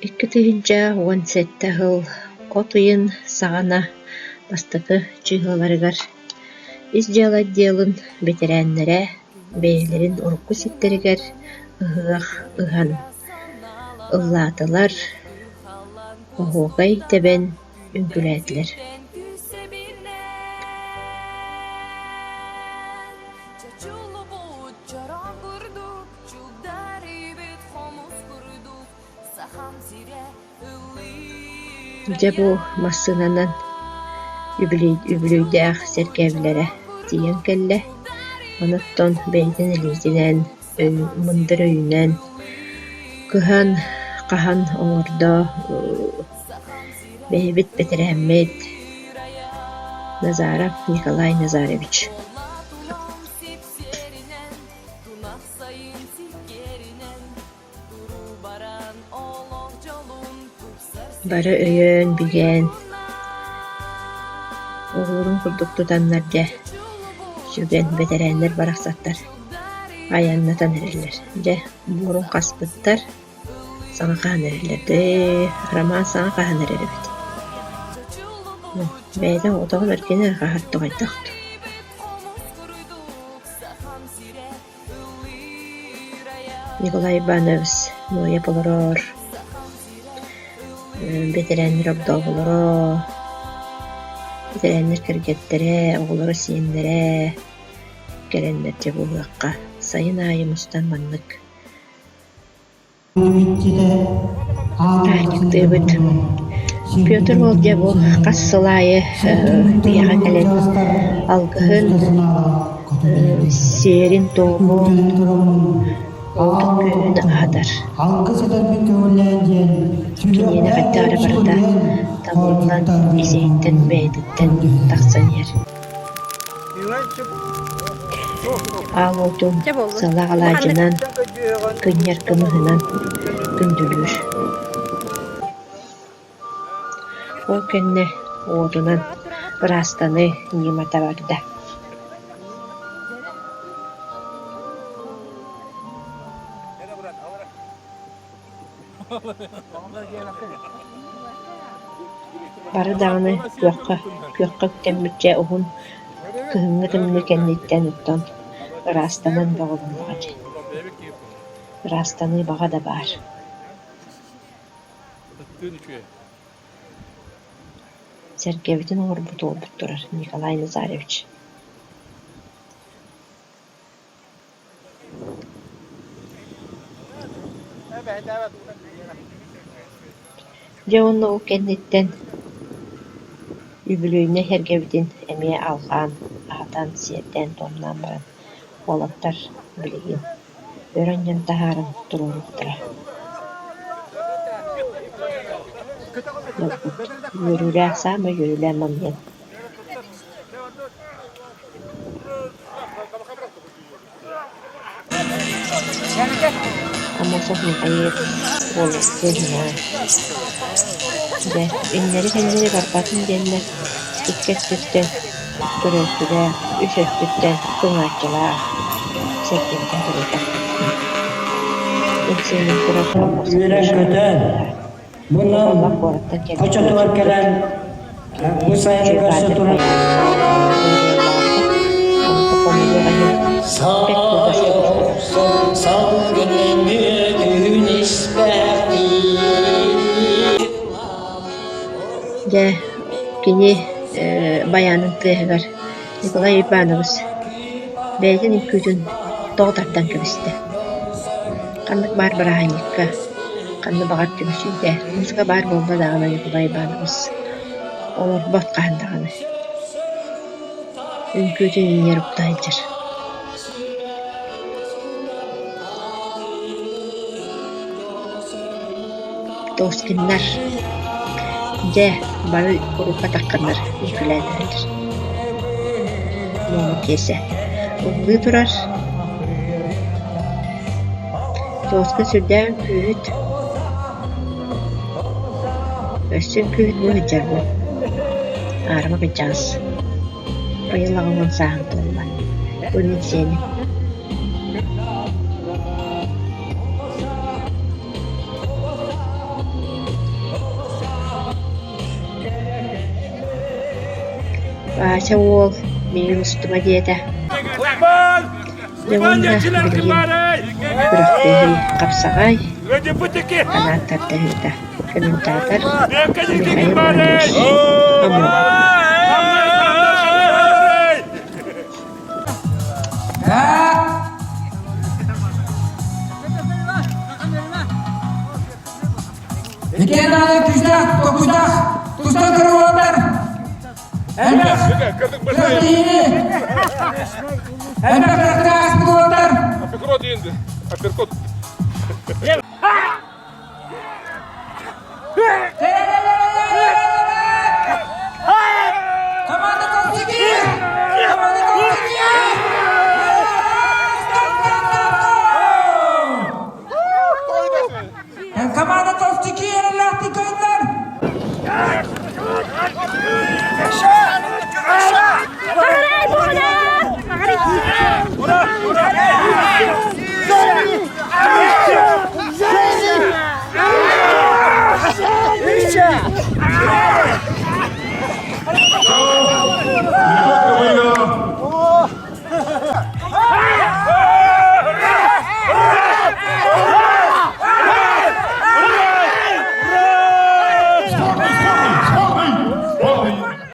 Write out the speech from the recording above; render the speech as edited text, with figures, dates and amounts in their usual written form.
2017 сыл от ыйын саҕана бастакы чыыһыларыгар Ис дьыала отделын бэтэрээннэрэ бэйэлэрин урукку сирдэригэр ыһыах ыһан ыллаатылар, оһуокай тэбэн үҥкүүлээтилэр Дьэ бу массыынанан үбүлүөйдээх сэргээбилэрэ тиийэн кэллэ, онон бэйэтин илиитинэн, мындыр өйүнэн кыһан, хаһан оҥордо бэйэбит бэтэрээммит Назаров Николай Назарович Бары өйөөн, бигээн, оҕолорун курдук тутаннар дьэ, сүгэн бэтэрээннэр барахсаттар айаннатан эрэллэр. Дьэ, буорун хаспыттар, саҥа хаһан эрэллэр дээ, Роман саҥа хаһан эрэр эбит. Бэйэтэ оҕотоҕун эргинэ хаһар тоҕойдох Николай Иванович Ноев олорор, бэтэрээннэр огдооболоро, бэтэрээннэр кэргэттэрэ, оҕолоро, сиэннэрэ кэлэннэр дьэ буолуохха сайын аайы мустан маннык Таанньыктыыбыт. Петр Волдя бу хас сыл аайы биһиэхэ кэлэн алгыһын, сиэрин-туомун, уотун күөнүн аһатар. Киниэнэ хайдах эрэ барыта табыллан, ис-иһиттэн бэйэтиттэн тахсан иһэр. Аал уотун сыалаах алаадьынан, кынньар кымыһынан күндүлүүр. Ол кэннэ уотунан ыраастаныы ньымата барда. Бары даҕаны күөххэ, күөххэ үктэммиччэ уһун кыһыҥҥы тымныы кэнниттэн оттон ыраастанан бөҕө буоллаҕа дии. Ыраастаныы баҕа да баар Сэргэбитин оҥорбут уолбут турар Николай Назаревич Дьэ уонна ол кэнниттэн үбүлүөйүнэй сэргэбитин эмиэ алҕаан, аһатан, сиэрдээн-туомнаан баран уолаттар билигин өрө анньан таһааран туруоруохтара. Үөрүүлээх, саамай үөрүүлээх момент Аммосов Михаил уолаттыын Дьэ, иннэри-кэннэри барбатын диэннэр икки өттүттэн көрөөччүлээх, үс өттүттэн кыҥааччылаах сэргэбитин туруорда. Инсиэнин турар Аммосов Үөрэн-көтөн, бу Олох куораттан кэлбит хочотугар кэлэн бу сайыны көрсө турар Дьэ, кини байаанын тыаһыгар Николай Иванович бэйэтин үҥкүүтүн тоҕо тардан кэбистэ. Ханнык баар бырааһынньыкка, ханна баҕар түмсүүгэ, музыка баар буолла даҕаны Николай Иванович олорбот хаһан даҕаны. Үҥкүүтүн иннигэр укта сылдьар. Тоскиннар дьэ бары урукку атахханнар үҥкүүлээн эрэллэр. Муома Киэсэ ыллыы турар Тоска сүрдээх үҥкүүһүт Өссө үҥкүүһүт бу сылдьар буо Аарыма кырдьаҕас Быйыл 80 сааһын туолла Бу мин сиэним Вася уол миигин устума диэтэ. Дьэ уонна билигин күрэхтэһии хапсаҕай канаат тардыһыыта. Комментатор Михаил Иванович Амуров. Иккиэн даҕаны күүстээх, токуйдаах, тустан көрөр уолаттар. Элбэх күрэхтэһиини, элбэх күрэхтэһэ ааспыт уолаттар. Апперкот енді. Апперкот. Команда Толстяки! Команда Толстяки! Стоп, стоп, стоп, стоп! Команда Толстяки эрэллээхтик кыайдылар!